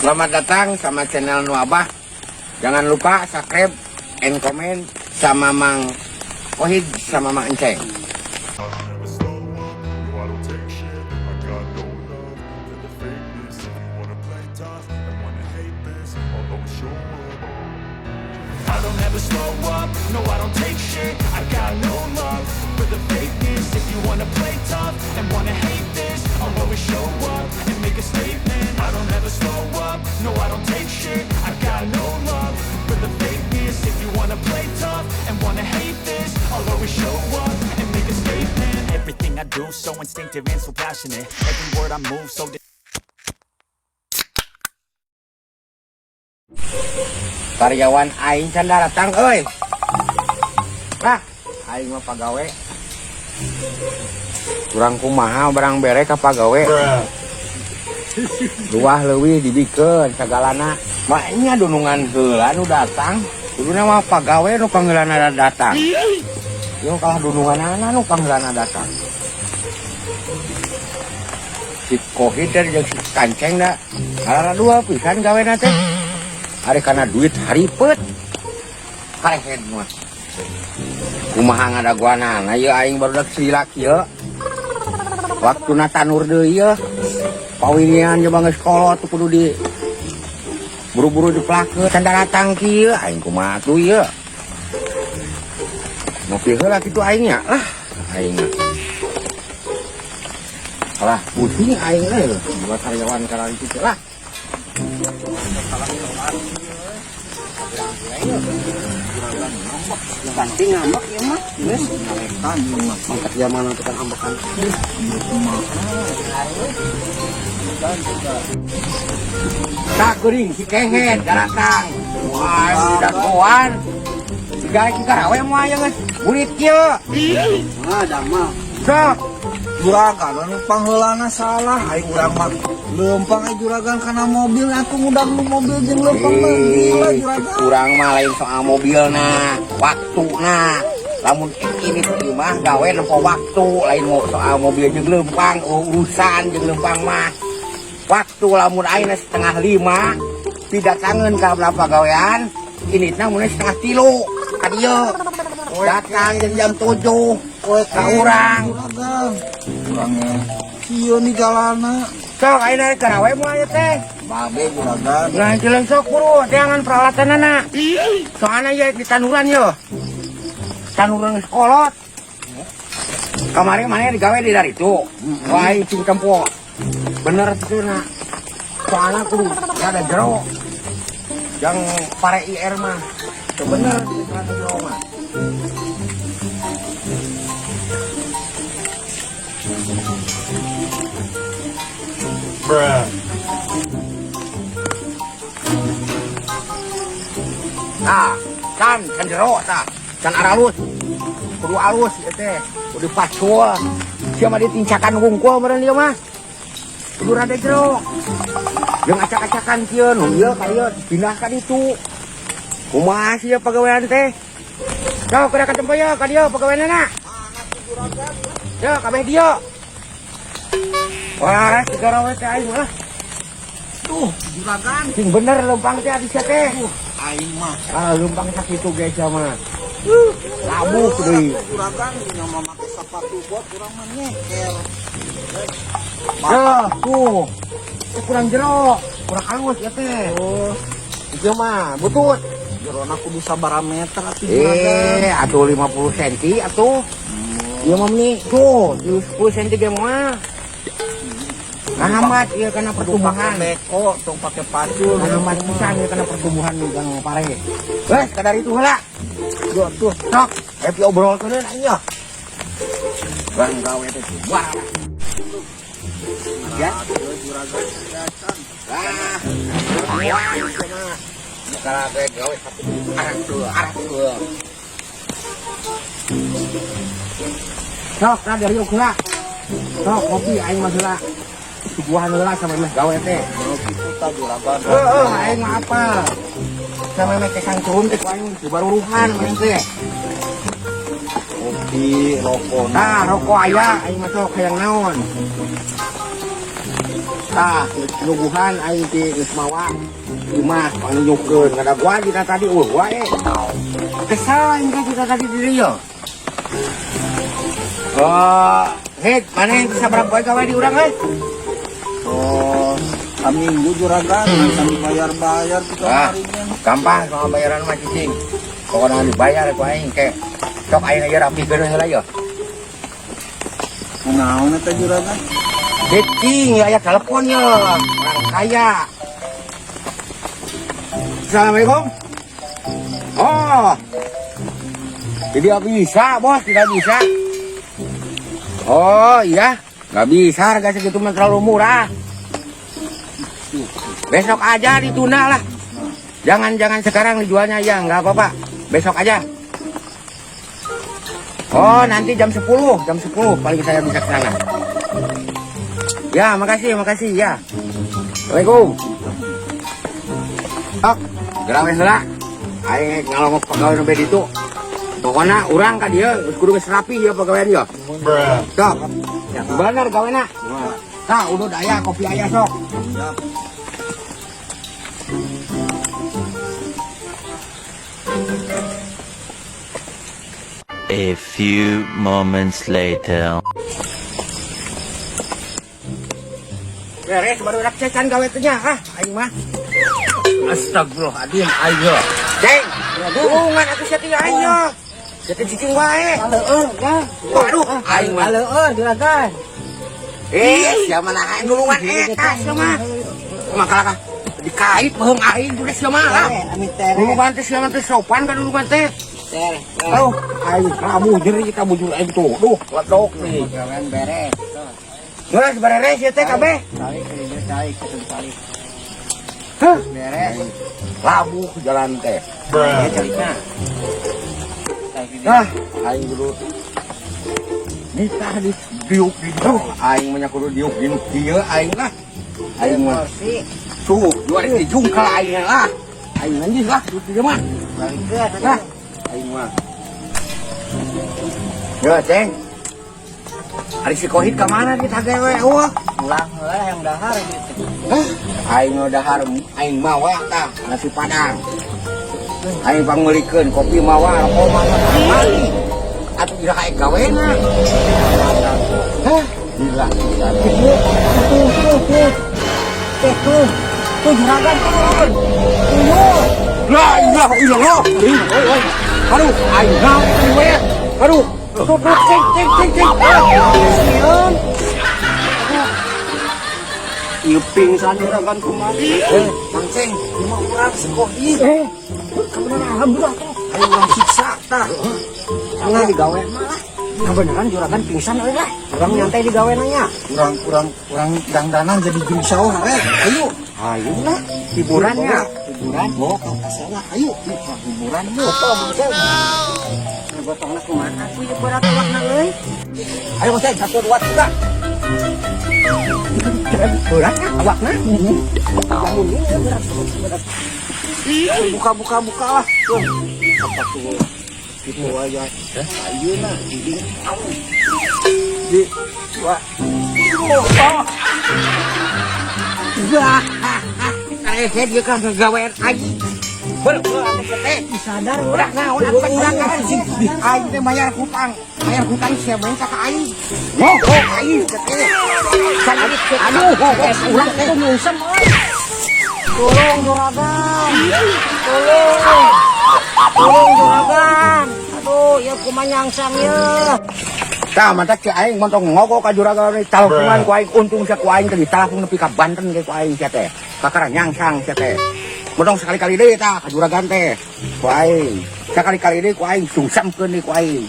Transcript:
Selamat datang sama channel Nu Abah. Jangan lupa subscribe and comment sama Mang Kohid sama Mang Enceng. I don't ever slow up, no, I don't take shit. I got no love for the fakeness. If you wanna play tough and wanna hate this, I'll always show up. I don't ever slow up, no, I don't take shit. I got no love for the fakeness. If you wanna play tough and wanna hate this, I'll always show up and make a statement. I don't ever slow up, no, I don't take shit. I got no love for the fakeness. If you wanna play tough and wanna hate this, I'll always show up and make a statement. Everything I do so instinctive and so passionate. Every word I move so Karyawan aing can datang euy. Lah, aing mah pagawe. Kurang kumaha barang bere ka pagawe. Luah leuwih dibikeun sagalana. Maknya dunungan heula nu datang. Kuduna mah pagawe nu pangheulana datang. Yo kalah dununganana nu pangheulana datang. Si Kohid dan jeung si Kanceng da. Karena dua pisan gawena teh. Ari kana duit haripet. Karehed mah. Kumaha ngadaguanana ieu aing barudak silak ieu. Waktuna tanur deui ieu. Pawinian jeung geus kolot tuh kudu di buru-buru dipelakeun can datang kieu aing kumaha tuh ieu. Ngopi heula kitu aing nya lah aing mah. Alah pusing aing euy buat karyawan karena itu lah. Pasti ngambek ya mah. Geus ngalekan mah. Mangkat zaman itu kan ambekan. Tak geuring si kehed datang. Wah, jagoan. Digawe ki karawe moal ieu geus. Burit kieu. Ah, damah. Sok. Juragan anu pangheulana salah, aing urang mah leumpang aya juragan kana mobil aku ngundang nu mobil jeung leumpang mah gila juragan. Kurang mah lain soal mobilna, waktuna. Lamun ini tuh mah gawe nempo waktu, lain mau soal mobil jeung leumpang, urusan jeung leumpang mah. Waktu lamun ayeuna 4.30 didatangeun ka berapa gawean, ini na mun 2.30 ka dieu. Datang jam 7 ka urang. Juragan. Urangnya kieu nih jalana. Sok ayeuna karawe moal ieu teh. Babe juragan. Nah, jalan sok buru, jangan peralatanana. Soalnya ya di tanuran yo. Tanuran geus kolot. Kemarin mana digawe di dari itu. Wah, cing tempo. Bener itu nak. Soalnya kudu ada jero. Yang pare IR mah. Itu bener ada jero mah. Nah, kan kan jero tah. Can aralus. Kudu alus ieu teh. Kudu pacul. Sia mah ditincakan wungkul meureun ieu mah. Kudu rada jero. Jeung acak-acakan kieu nu ieu ka ieu dipindah ka ditu. Kumaha sia pagawean teh? Sok kudu ka tempo ieu ka dieu pagaweanana. Yo kabeh dieu. Wah, sigara we teh aing mah. Tuh, juragan. Sing bener leumpang teh adi sia teh. Aing mah Ah, leumpang sakitu ge sia mah. Labuh deui. Juragan nya mah make sepatu bot urang mah nyeker. Ya, tuh. Teh kurang jero, kurang halus ya teh. Oh, Ieu mah butut. jerona kudu sabaraha meter atuh juragan. Eh, atuh 50 cm atuh. Ieu mah meni tuh, 10 cm ge mah. Ngahambat ieu kana Kudu pake pertumbuhan. beko, tong pake pacul. Ngahambat pisan ieu kana pertumbuhan gang pare. Wes, kadar itu heula. Duh, tuh. Sok, happy obrolkeun aing ya. Bang gawe teh wah. Ya. Ah, wah, ieu mah. Kalau gawe satu arah tuh, arah tuh. Sok, nah dari heula. Sok, kopi aing mah heula. Suguhan heula sama meh gawe teh. Oh, kitu tah juragan. Heeh, aing mah apa? Sama meh kesang turun teh ku aing baruruhan aing teh. Kopi, rokok. Nah, rokok aya aing mah sok hayang naon. Tah, nyuguhan aing ti geus mawa imah pangnunjukkeun ngadaguan dina tadi euweuh wae. Kesal aing teh dina tadi di dieu. Oh, hei, mana yang bisa berapa gawe di urang euy? Oh, saminggu juragan, sami bayar-bayar kita Ah, kemarinnya. Gampang soal bayaran mah cicing. Pokoknya dibayar ku aing ke. Sok aing aja rapikeun heula ya. Kunaon eta juragan? Cicing, ya aya telepon ya. Orang kaya. Assalamualaikum. Oh. Tidak bisa, Bos, tidak bisa. Oh, iya. Nggak bisa, harga segitu mah terlalu murah. Besok aja ditunda lah. Jangan jangan sekarang dijualnya ya, nggak apa-apa. Besok aja. Oh, nanti jam 10, jam 10 paling saya bisa ke sana. Ya, makasih, makasih ya. Assalamualaikum. Sok, geura we heula. Aing ngalongok pegawai nu ditu. Pokoknya urang ka dieu geus kudu geus rapi ya pegawaian ieu. Sok. Bener gawena. Tah, udud aya, kopi aya sok. Siap. A few moments later. Beres baru dak cecan gawe teh nya, ah aing mah. Astagfirullahaladzim aing ye. Ceng, tulungan atuh sia teh aing ye. Sia teh cicing wae. Aleueur, ya. Waduh, aing mah. Aleueur juragan. Eh, sia mah nah nulungan eta sia mah. Makalah kah dikait beheung aing udah sia mah lah. Amit tere. Nulungan teh sia mah teh sopan kan nulungan teh. Tere. Aduh, aing labuh jeri kita bujur aing tuh. Duh, ledok nih. Gawean beres. Geus beres ya teh kabeh. Calik, ini calik, itu calik. Hah? Beres. Labuh jalan teh. Ya calikna. Ah, aing dulu nikah di diuk di diuk aing mah kudu diuk di nu kieu aing lah. Aing mah Kursi. tuh dua di jungkal aing lah. Aing anjing lah du dieu mah. Balikeun. Lah, aing mah. Yo, Ceng. Ari si Kohid ka mana kita gawe eueuh? Pulang heula yang dahar gitu. Hah? Aing nu dahar aing mawa tah nasi padang. Aing pangmeulikeun kopi mawa, rokok mawa. Mali. Atuh ira kae gawena. Hah? Gila. Tuh, tuh, tuh. Tuh, tuh. Tuh juragan turun. Tuyul. La ilaha illallah. Ih, oi, oi. Aduh, aing naon teh we. Aduh. Tuh, tuh, ceng, ceng, ceng, ceng. Sieun. Ieu pingsan juragan kumaha? Eh, Mang Ceng, lima urang si Kohid. Eh, kebenaran alhamdulillah tuh. Aing urang siksa tah. Santai digawe mah lah. Kebenaran juragan pingsan euy lah. Urang nyantai digawe nanya. Urang urang urang dangdanan jadi juru sawah we. Ayo. Ayo lah, hiburannya. Hiburan. Oh, kau kasih ayo. Hiburan yuk. Betul, Bang. Gotongna kumaha tuh ieu berat awakna euy. Ayo Mang Ceng, satu, dua, tiga. Beratnya awakna. Bangun ini berat berat. Buka buka buka lah. Tuh. Apa tuh? Gitu aja. Ayo nah, di di dua. Wah, karehet ieu kan gawean aing. Ber, teh Sadar udah naon atuh juragan. Aing teh bayar hutang sia minta ka aing. Oh, oh aing teh. Aduh, urang teh nyungsem euy. Tolong juragan. Tolong. Tolong juragan. Aduh, ieu kumaha nyangsang ieu. Tah mantak si aing montong ngogok ka juragan teleponan ku aing untung sia ku aing teh ditelepon nepi ka Banten ge ku aing sia teh. Kakara nyangsang sia teh. Montong sekali-kali deui tah ka juragan teh. Ku aing. Sekali-kali deui ku aing sungsamkeun deui ku aing.